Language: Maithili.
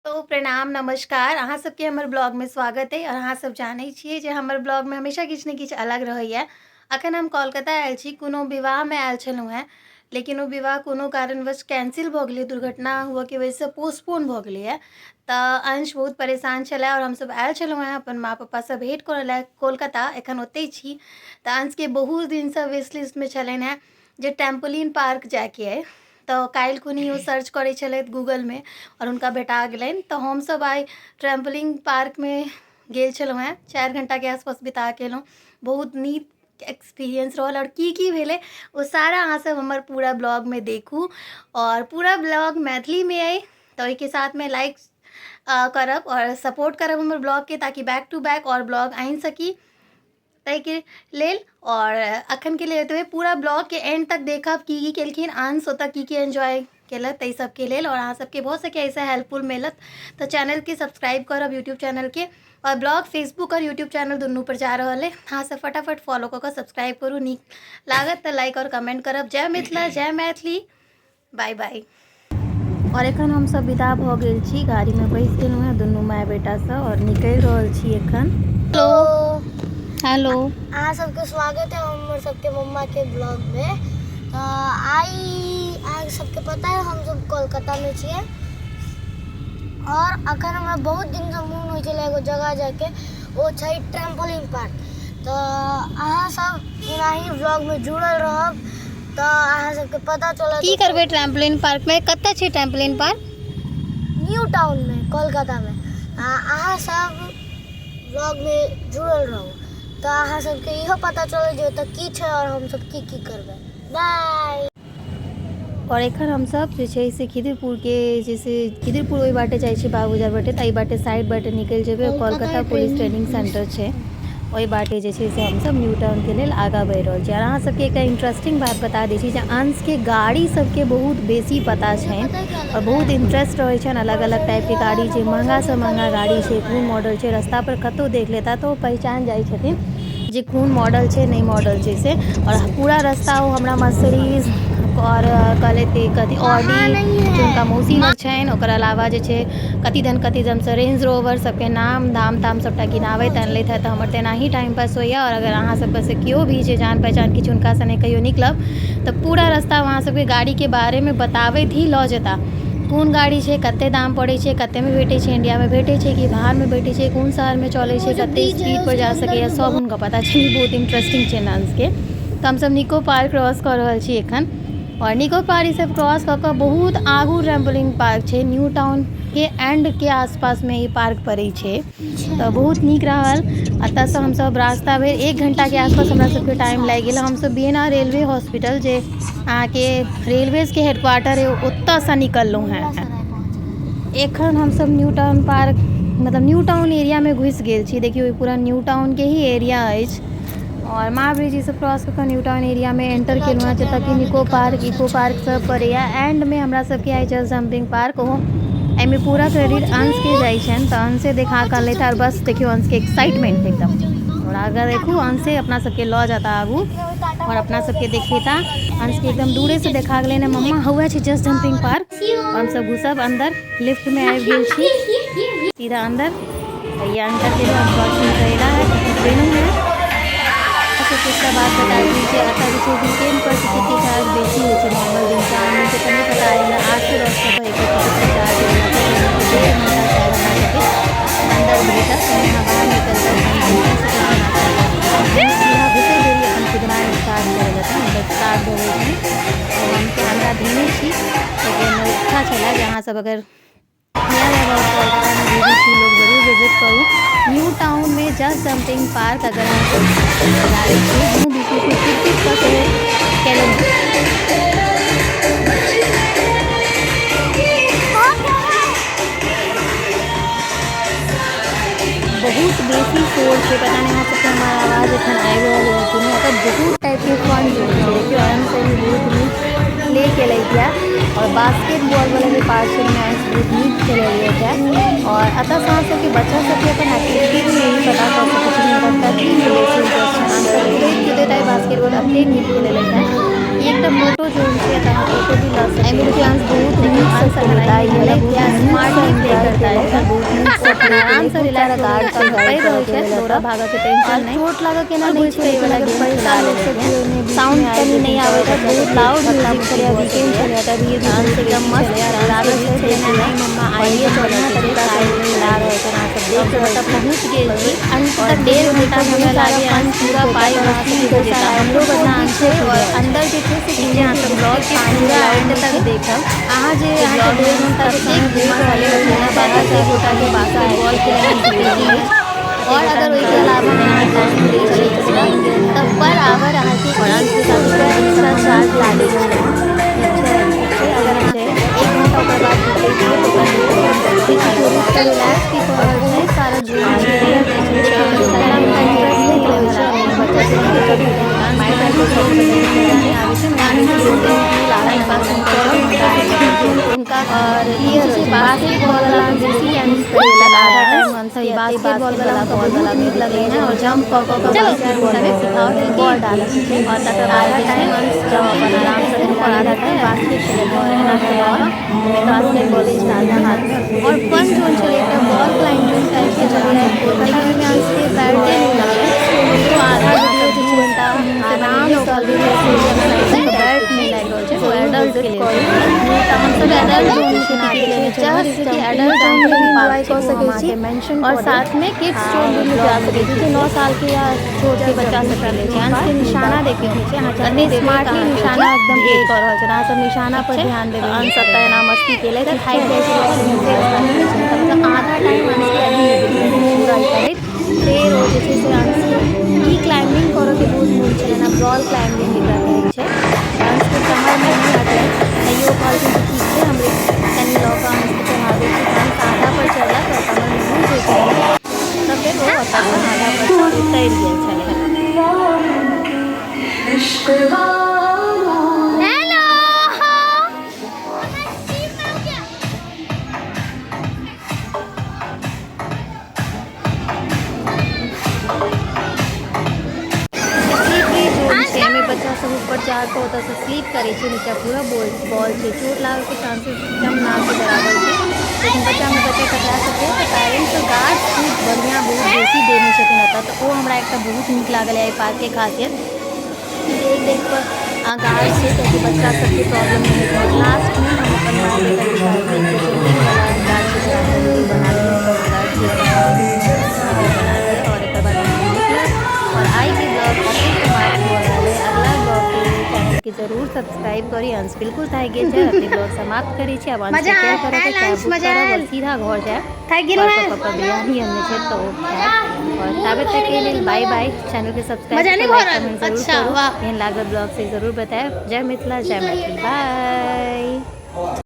तो प्रणाम नमस्कार, अहाँ सबके हमर ब्लॉगमे स्वागत अइ। और अहाँ सब जानै छियै जे हमर ब्लॉगमे हमेशा किछु ने किछु अलग रहैया। अखन हम कोलकाता आयल छी, कोनो विवाहमे आयल छलहुँ हेँ, लेकिन ओ विवाह कोनो कारणवश कैंसिल भऽ गेलै, दुर्घटना हुअके वजहसँ पोस्टपोन भऽ गेलैए। तऽ अंश बहुत परेशान छलै और हमसब आयल छलहुँ हेँ अपन माँ पप्पासँ भेँट करऽ लए कोलकाता, एखन ओतहि छी। तऽ अंशके बहुत दिनसँ विश लिस्टमे छलनि हेँ जे टेम्पोलिन पार्क जाइके अइ। तऽ काल्हि खुनी ओ सर्च करै छलथि गूगलमे आओर हुनका भेटा गेलनि। तऽ हमसब आइ ट्रैम्पलिंग पार्कमे गेल छलहुँ हेँ, 4 घण्टाके आसपास बिता कऽ एलहुँ। बहुत नीक एक्सपीरियंस रहल आओर की की भेलै ओ सारा अहाँ सब हमर पूरा ब्लॉगमे देखू। आओर पूरा ब्लॉग मैथिलीमे अइ, तऽ ओहिके साथमे लाइक करब आओर सपोर्ट करब हमर ब्लॉगके, ताकि बैक टू बैक आओर ब्लॉग आनि सकी ताहिके लेल। आओर अखनके लेल एतबे, पूरा ब्लॉगके एंड तक देखब की की केलखिन अंश, ओतऽ की की एन्जॉय केलक, ताहि सबके लेल। आओर अहाँ सबके भऽ सकै एहिसँ हेल्पफुल मिलत तऽ चैनलके सब्सक्राइब करब, यूट्यूब चैनलके। आओर ब्लॉग फेसबुक आओर यूट्यूब चैनल दुनू पर जा रहल अइ, अहाँ सब फटाफट फॉलो कऽ कऽ सब्सक्राइब करू। नीक लागत तऽ लाइक आओर कमेंट करब। जय मिथिला, जय मैथिली, बाय बाय। और एखन हम सब विदा भऽ गेल छी, गाड़ी में बैस गेलहुँ हेँ दुनू माय बेटा सब और निकलि रहल छी एखन। हेलो हेलो, अहाँ सबके स्वागत है हमर सबके मम्मा के ब्लॉग में। तऽ आइ अहाँ सबके पता है हम सब कोलकाता में छियै और अखन हमरा बहुत दिन से मोन होइ छलै एगो जगह जाके, ओ छै ट्रैम्पोलिन पार्क। तऽ अहाँ सब एनाही ब्लॉग में जुड़ल रहब तऽ अहाँ सबके पता चलत। की करबै ट्रैम्पोलिन पार्क में? कतऽ छै ट्रैम्पोलिन पार्क? न्यू टाउन में, कोलकाता में। अहाँ सब ब्लॉग में जुड़ल रहू तऽ अहाँ सबके इहो पता चलत जे ओतऽ की छै और हम सब की की करबै। बाय। और एखन हमसब जे छै से खिदिरपुर के, जैसे खिदिरपुर ओहि बाटे जाइ छै बाबूजार बाटे, तऽ एहि बाटे साइड बाटे निकलि जेबै, कोलकाता पुलिस ट्रेनिंग सेंटर छै ओहि बाटे जे छै से हमसब न्यू टाउनके लेल आगाँ बढ़ि रहल छी। और अहाँ सबके एकटा इंटरेस्टिंग बात बता दै छी जे अंशके गाड़ी सबके बहुत बेसी पता छनि और बहुत इंटरेस्ट रहै छनि अलग अलग टाइपके गाड़ी छै, महँगासँ महँगा गाड़ी छै, कोन मॉडल छै, रास्ता पर कतहु देख लेता तऽ ओ पहचान जाइ छथिन जे कोन मॉडल छै, नहि मॉडल छै से। और पूरा रास्ता ओ हमरा मर्सिडीज और कहलथि कथी ऑडी जे हुनका मौसी लग छनि, ओकर अलावा जे छै कथी दन कथी दनसँ रेंज रोवर सबके नाम दाम ताम सबटा गिनाबैत अनलथि हँ। तऽ हमर तेनाही टाइम पास होइए। और अगर अहाँ सबके से केओ भी जे जान पहचान किछु हुनका सने कहियो निकलब तऽ पूरा रास्ता अहाँ सबके गाड़ीके बारेमे बताबैत ही लऽ जेता, कोन गाड़ी छै, कते दाम पड़ै छै, कतेमे भेटै छै, इण्डियामे भेटै छै कि बाहरमे भेटै छै, कोन शहरमे चलै छै, कते स्पीड पर जा सकैए, सब हुनका पता छै। बहुत इंटरेस्टिंग छै अंशके। तऽ हमसब निको पार्क क्रॉस कऽ रहल छी एखन। और निको पार्क ई सब क्रॉस कऽ कऽ बहुत आगू ट्रैम्पोलिन पार्क छै, न्यू टाउन के एंड के आसपासमे ई पार्क पड़ै छै। तऽ बहुत नीक रहल। एतऽसँ हमसब रास्ता भरि 1 घण्टाके आसपास हमरा सबके टाइम लागि गेल। हमसब B N R railway hospital जे अहाँके रेलवेजके हेडक्वार्टर है ओतऽसँ निकललहुँ हेँ। एखन हमसब न्यू टाउन पार्क मतलब न्यू टाउन एरियामे घुसि गेल छी। देखियौ ई पूरा न्यू टाउनके ही एरिया अछि। और महाब्रिज ई सब क्रॉस कऽ कऽ न्यू टाउन एरियामे एंटर केलहुँ हेँ, जतऽ कि निको पार्क इको पार्क सब पड़ैया। एंडमे हमरा सबके आइ जस्ट जम्पिंग पार्क, ओहो एहिमे पूरा क्रेडिट अंशके जाइ छनि, तऽ अंशे देखा कऽ अनलथि। आओर बस देखियौ अंशके एक्साइटमेंट एकदम। और आगाँ देखू अंशे अपना सबके लऽ जाता आगू और अपना सबके देखेता। अंशके एकदम दूरेसँ देखा गेलै ने, मम्मा हौआ छै जस्ट जम्पिंग पार्क। और हमसब घुसब अन्दर, लिफ्टमे आबि गेल छी सीधा अन्दर। भैया अंदर के हम क्रॉसिंग करेला है ट्रेनों में। एकटा बात बता दी जे एतऽ जे छै वीकेंड पर टिकट के चार्ज बेसी होइ छै नॉर्मल दिन से। आम दिन के तऽ नहि पता है हमरा, 8 से 10 टका एकर टिकट के चार्ज होइ छै। 1.5 घंटा शायद हमरा सबके अंदर भेटत, तहन अहाँ बाहर निकलबै। सीधा घुसै देरी अपन कुदनाइ स्टार्ट करै लेतै, मतलब स्टार्ट भऽ गेल छै। तऽ हम कैमरा धेने छी कियाकि हमर इच्छा छलै जे अहाँ सब अगर नियर अबाउट कोलकातामे घुमै छी लोग जरूर विजिट करू न्यू टाउनमे जस्ट जम्पिंग पार्क। अगर अहाँ सब जाइ छी, हमहूँ बीच बीचमे कुदि कुदि कऽ सेहो केलहुँ। बहुत बेसी शोर छै, पता नहि अहाँ सबके हमर आवाज एखन आबि रहल है कि नहि। एतऽ बहुत टाइपके फन जोन छै। देखियौ आराम से बहुत नीक प्ले केलथि यऽ। और बास्केट बॉल वाला जे पार्ट छै ओहिमे अंश बहुत नीक खेललियै यऽ। और एतऽसँ अहाँ सबके बच्चा सबके अपन एक्टिविटी भी यही पता कऽ सकै छी हुनकर कथीमे बेसी इंटरेस्ट छनि। अंश सब कुदैत कुदैत आइ बास्केट बॉल एतेक नीक खेलेलथि हँ। एकटा मोटो जोन छै त अहाँ फोटो भी ल सकै एहिमे देखियौ अंश बहुत नीक से खेलता है, बहुत स्मार्टली प्ले करता है, बहुत नीक से आराम से रिलैक्स गार्ड छै, पढ़ि रहल छै, दौड़ा भागऽ के टेंशन नहि, चोट लागऽ के ना नहि छै। वाला गेम खेला लेबै, साउंड कनि नहि आबै छै, बहुत लाउड म्यूजिक छलै, वीकेंड छलै तऽ भीड़ भी बहुत एकदम मस्त लागल छै। नहि मम्मा आइए बढ़िआँ तरीका से खेला रहल छै, अहाँ सब देख रहल छी। पहुँच गेल छी और 1.5 घंटा हमरा लागै अंश पूरा पाइ वसूल हो जेता, हमरो बदला अंश छै। और अंदर जे छै से कि अहाँ सब ब्लॉग के पूरा एंड तक देखब। अहाँ जे अहाँके 1.5 घंटा ततेक घूमल छलै, बारह चारि गोटाके बास्केटबॉल खेलैत। और अगर ओहिके अलावा अहाँ टाइम दै छियै तऽ पर आवर अहाँके 1 रुपैआ एक्स्ट्रा चार्ज लागै छै। ठीक छै, अगर अहाँ 1 घंटा ओकर बाद रुकै छियै तऽ ओकर किछु रुकि कऽ रिलैक्स भी कऽ रहल छै। सारा जोन छै, देखैमे हुनका इंटरेस्ट नहि रहै छै बच्चा सबके, डांस मजा नहि आबै छै। टाइम पास हुनका और ई जे छै बास्केटबॉल वाला बेसी यूज करेलक आधा टाइम हमसब ई बास्केटबॉल वाला बॉल वाला नीक लगैए और जंप कऽ कऽ कऽ बास्केटबॉल सिखाओ बॉल डालऽ छै। और तकर बाद आधा टाइम जब अपन आरामसँ और आधा टाइम बास्केट खेललक और एना बास्केटबॉल छै आधा हाथमे। और फन जोन छलै, एकटा वॉल क्लाइंबिंग टाइपके छलै, लेकिन ओहिमे अंशके बैठे नहि लगलै तो आधा 2 घंटा आरामसँ बैठ नहि लागि रहल छै। ओ एडल्ट के लेल तऽ हमसब एडल्ट जोन के टिकट लेने छलहुँ, जैसे कि एडल्ट जोन में भी एंजॉय कऽ सकै छी और साथमे किड्स जोन भी जा सकै छी, जे 9 साल के या छोट के बच्चा सब खेलै छै। अंशके निशाना देखियौ, कते स्मार्टली निशाना एकदम प्ले कऽ रहल छै। अहाँ सब निशाना पर ध्यान देबै। अंश सब तऽ एना मस्ती केलथि, थाकि जाइ छै लोक घूमते छै, मतलब आधा टाइम अंशके एहिमे बीत गेलै पूरा करैत। फेर ओ जे छै से अंशके की क्लाइंबिंग करऽके बहुत मोन छलनि, आब वॉल क्लाइंबिंग एकरा कहै छै। अंशके कमरमे नहि अटलै, तैयो कहलखिन कि ठीक छै, हमरे कनि लऽ कऽ अंशके चढ़ाबै छी। तऽ अंश आधा पर चढ़लक आओर कमरमे नहि जाइ छलै तऽ फेर ओ ओतऽसँ आधा पर उतरि गेल छलै। हेलो। स्लिपरी जोन छै, एहिमे बच्चा सब ऊपर जाकऽ ओतऽसँ स्लिप करै छै, नीचा पूरा बॉल बॉल छै, चोट लागैके चांसेस एकदम ना के बराबर छै, लेकिन बच्चामे बच्चा टकरा सकैए। तऽ पेरेंट्स और गार्ड खूब बढ़िआँ बहुत बेसी देने छथिन ओतऽ, तऽ ओ हमरा एकटा बहुत नीक लागल एहि पार्कके खासियत कि देख देख पर गार्ड छै, कियाकि बच्चा सबके प्रॉब्लम नहि हेतै। लास्टमे हम अपन माँ बेटाके साथमे एकटा जम्पिंग वाला गाछी बना लेलहुँ, गाछी बना के और एकर बाद हम निकलब और आइके ब्लॉग अतै समाप्त भऽ रहल है। अगला ब्लॉग के लेल चैनल के जरूर सब्सक्राइब करी। अंश बिल्कुल थाकि गेल छै, अतै ब्लॉग समाप्त करै छी। आब अंश मजा के केयर करऽ के आयल कैब अंश, बुक मजा करब और आयल। सीधा घर जायब थाकि गेलहुँ। और पप्पा बिरयानी अनने छै तऽ ओ खायब और ताबे तक के लेल बाय बाय। चैनल के सब्सक्राइब मजा नहीं करू, भऽ लाइक रहल? कमेंट जरूर अच्छा, करू। वाह। केहन लागल ब्लॉग से जरूर बतायब। जय मिथिला, जय मैथिली, बाय।